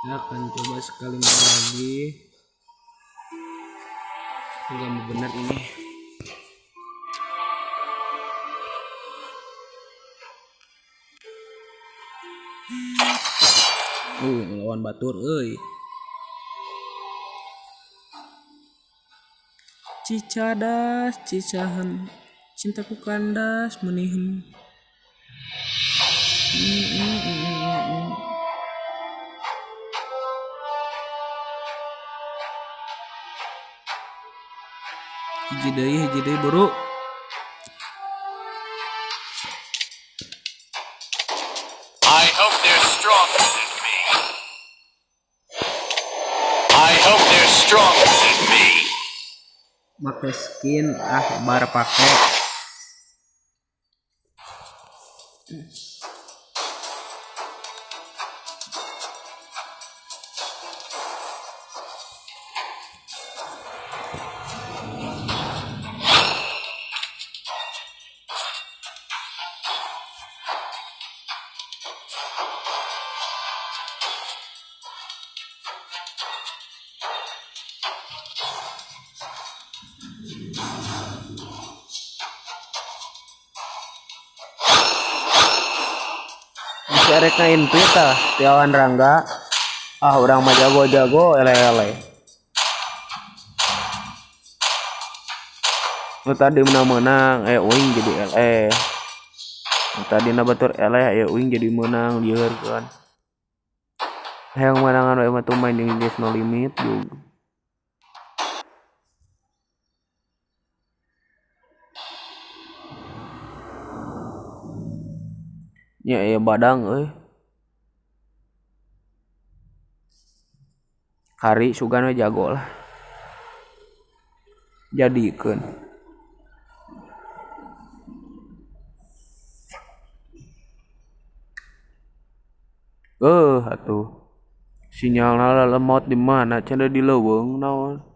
Kita akan coba sekali lagi. Semoga benar ini. Ngelawan batur euy. Cicadas, cicahan, cintaku kandas menihem. Hiji deui buru. I hope they're stronger than me. I hope they're stronger than me. Make skin ah bar pake. Erek invite tah Tiawan Rangga. Ah urang mah jago-jago ele-ele. Nu tadi menang-menang uing jadi ele. Nu tadi na batur ele uing jadi menang lieur kan. Hayang menangan we mah tuh main jeung Jeff No Limit juga. Ya ya badang euy. Kari sugan we jago lah. Jadikeun. Atuh. Sinyalna lemot di mana? Cenah di leuweung naon.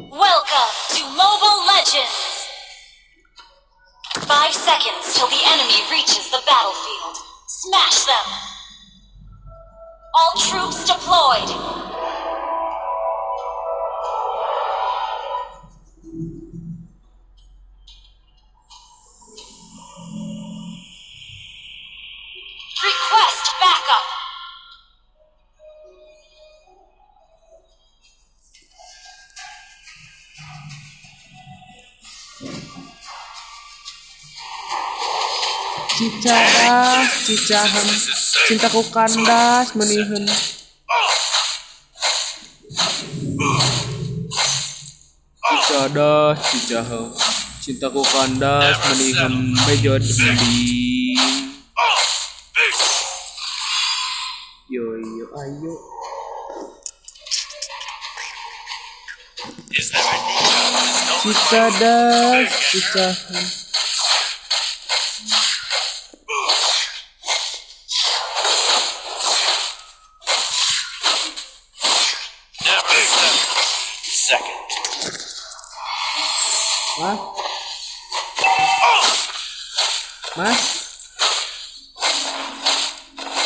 Welcome to Mobile Legends! 5 seconds till the enemy reaches the battlefield. Smash them! All troops deployed! Request backup! Cicadas, cicahan, cintaku kandas menihan. Cicadas, cicahan, cintaku kandas menihan bejo mending. Yo yo ayo. Cicadas, cicahan. Mas? Mas?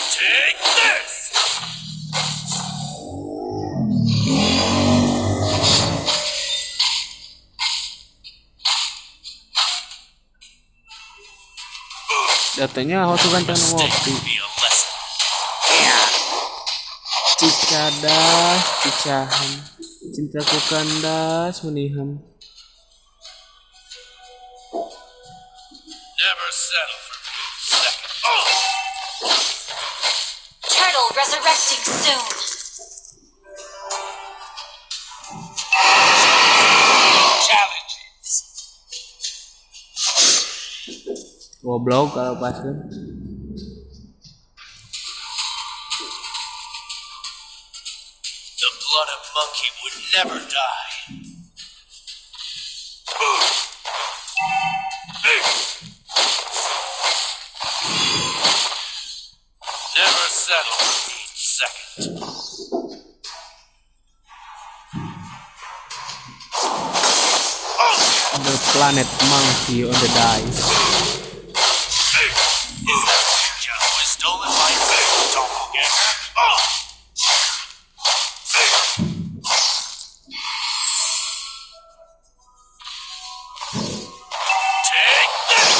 Take this. Datanya aku kan can ngopi. Cicadas, cicahan, cintaku kandas menihem. Never settle for being second. Turtle resurrecting soon. Challenges. Goblok kalau pasir. The blood of monkey would never die. Never settle for being second. The Planet Monkey on the Dice. Is there a ninja who has stolen my doppelganger? Take this!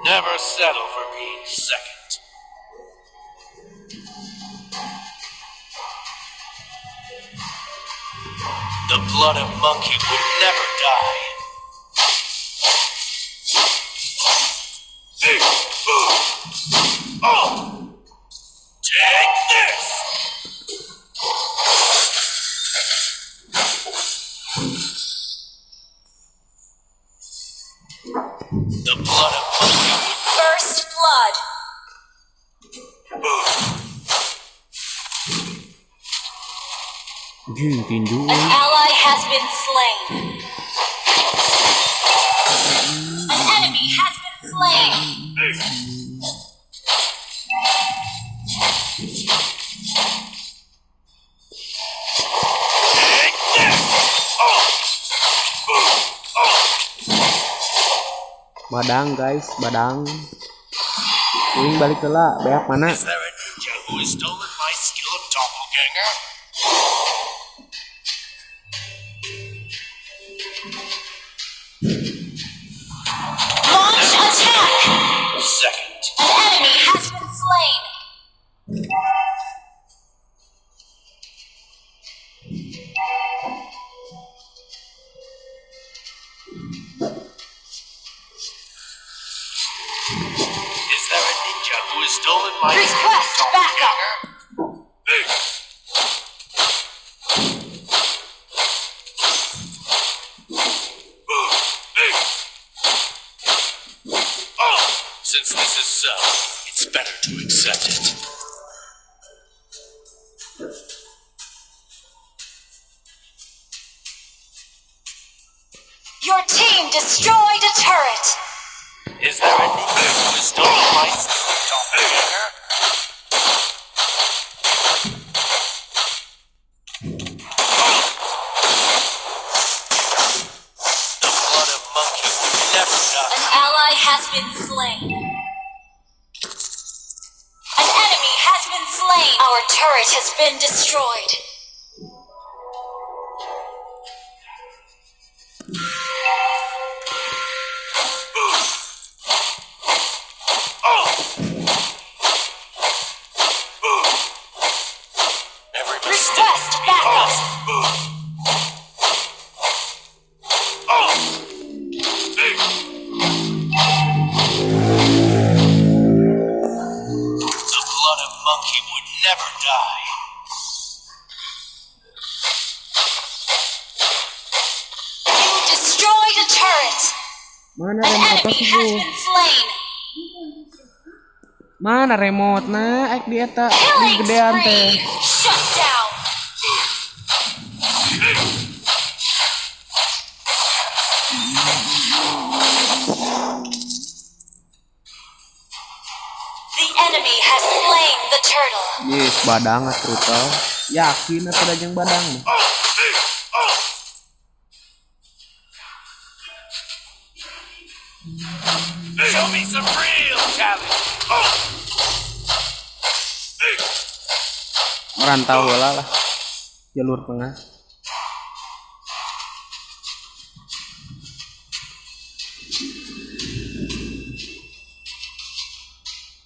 Never settle for being second. The blood of monkey would never die. Take this! The blood of monkey would... First blood. Tinju. An ally has been slain. An enemy has been slain. Take this! Badang guys, badang. Uing balik heula, beak mana? Is there a ninja who has stolen my skill of doppelganger? Launch attack! Second. An enemy has been slain. Is there a ninja who has stolen my Request backup! Since this is so, it's better to accept it. Your team destroyed a turret! Is there a ninja who has stolen my doppelganger? The blood of monkey would never die. An ally has been slain. An enemy has been slain. Our turret has been destroyed. Every mistake Request backup! The blood of monkey would never die. You destroyed a turret! Mana An remote enemy has been slain! Mana remote na? Aik di eta di Killing gedean teh. spree! Shut down! The enemy has slain the turtle. Yes, badang atuh. Yakin atuh da jeung badang mah. Show me some real talent. Merantau heula lah. Jalur tengah.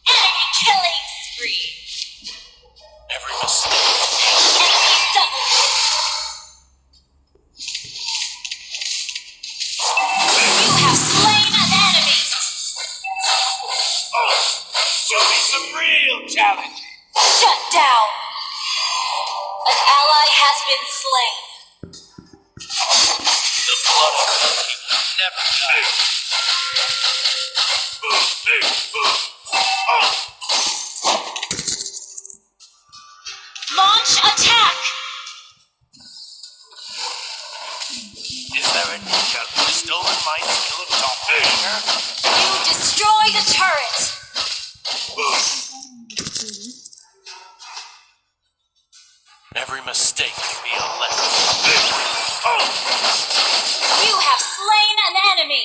Enemy killing spree. Every mistake. Enemy double. You have slain an enemy. Show me some real challenge. Shut down. An ally has been slain. The blood of monkey would never die. Launch attack. Is there a ninja who has stolen my skill of doppelganger? You destroyed a turret. Every mistake can be a lesson. You have slain an enemy.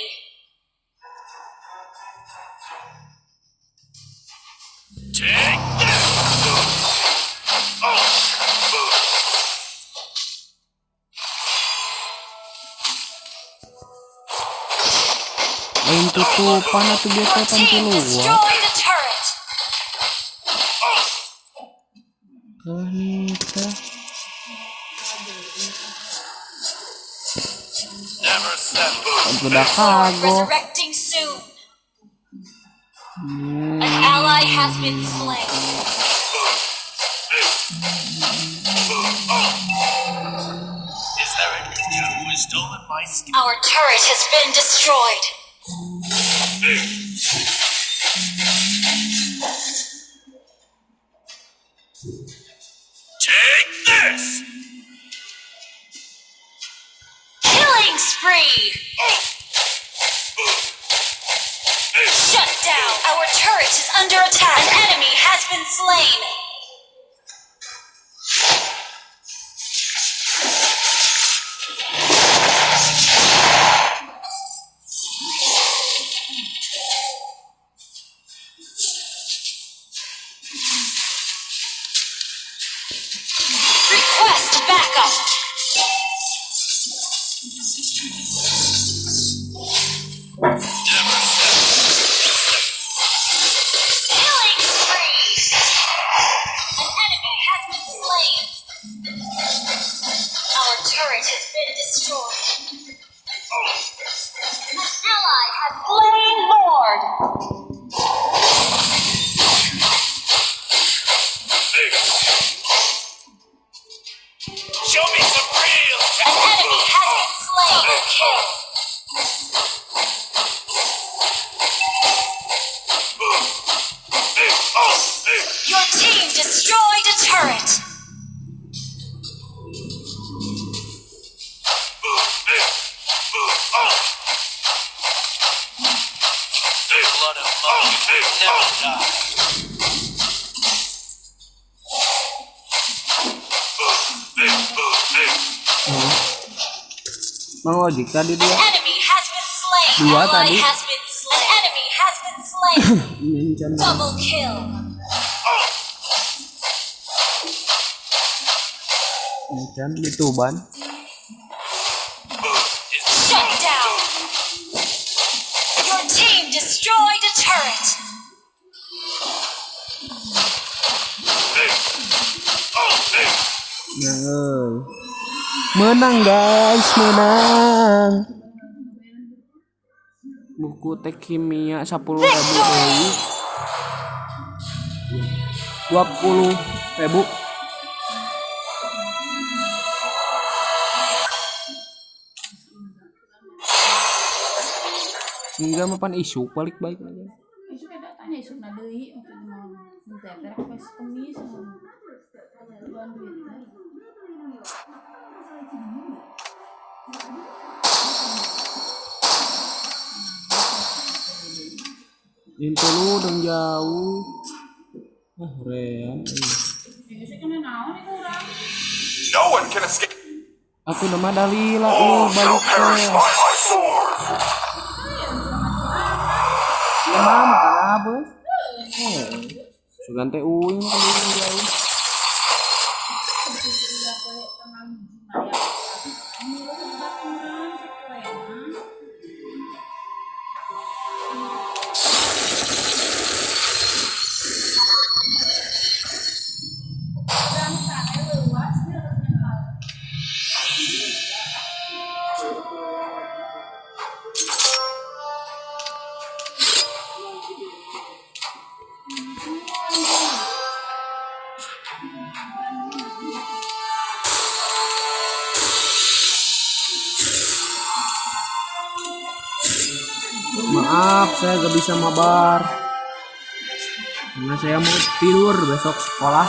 Take this! Lain tutupan atuh biasa Your pan team keluar. destroyed a turret. Kalah nikah. Never settle. Udah kagok. Resurrecting soon. An ally has been slain. Is there a ninja who has stolen my skin? Our turret has been destroyed. Take this! Killing spree. Shut down. Our turret is under attack. An enemy has been slain. Request backup. Never settle. Killing spree. An enemy has been slain. Our turret has been destroyed. An ally has slain Lord. Show me some real An enemy has been slain. Double kill. Your team destroyed a turret. The blood of monkey will never die. Mang Ojik tadi An dia. enemy has been slain. Dua Ally tadi. has been slain. An enemy has been slain. Nyencan. Double kill. Nyencan di Tuban. Shut down. Your team destroyed a turret. Nah, euy. Menang guys, menang. Buku tek kimia 10.000 deui. 20.000. Enggak mapan isuk balik-balik aja. Isuk eta tanya isuk na deui waktu mah teh teh pas kemis. Tuan duit teh. Intu lu dong jauh. Ah, rean. Ya geus kana naon ieu urang. No one can escape. Aku nama Dalila lu All shall balik perish teh. by my sword. Ya mah makan apa? Sugan teh uing makan dulu jauh. Udah poe tanggal 1 mah ya. Milu hebat urang sapoena. Urang sae leuwas dia kenal. Maaf, saya gak bisa mabar. Karena saya mau tidur besok sekolah.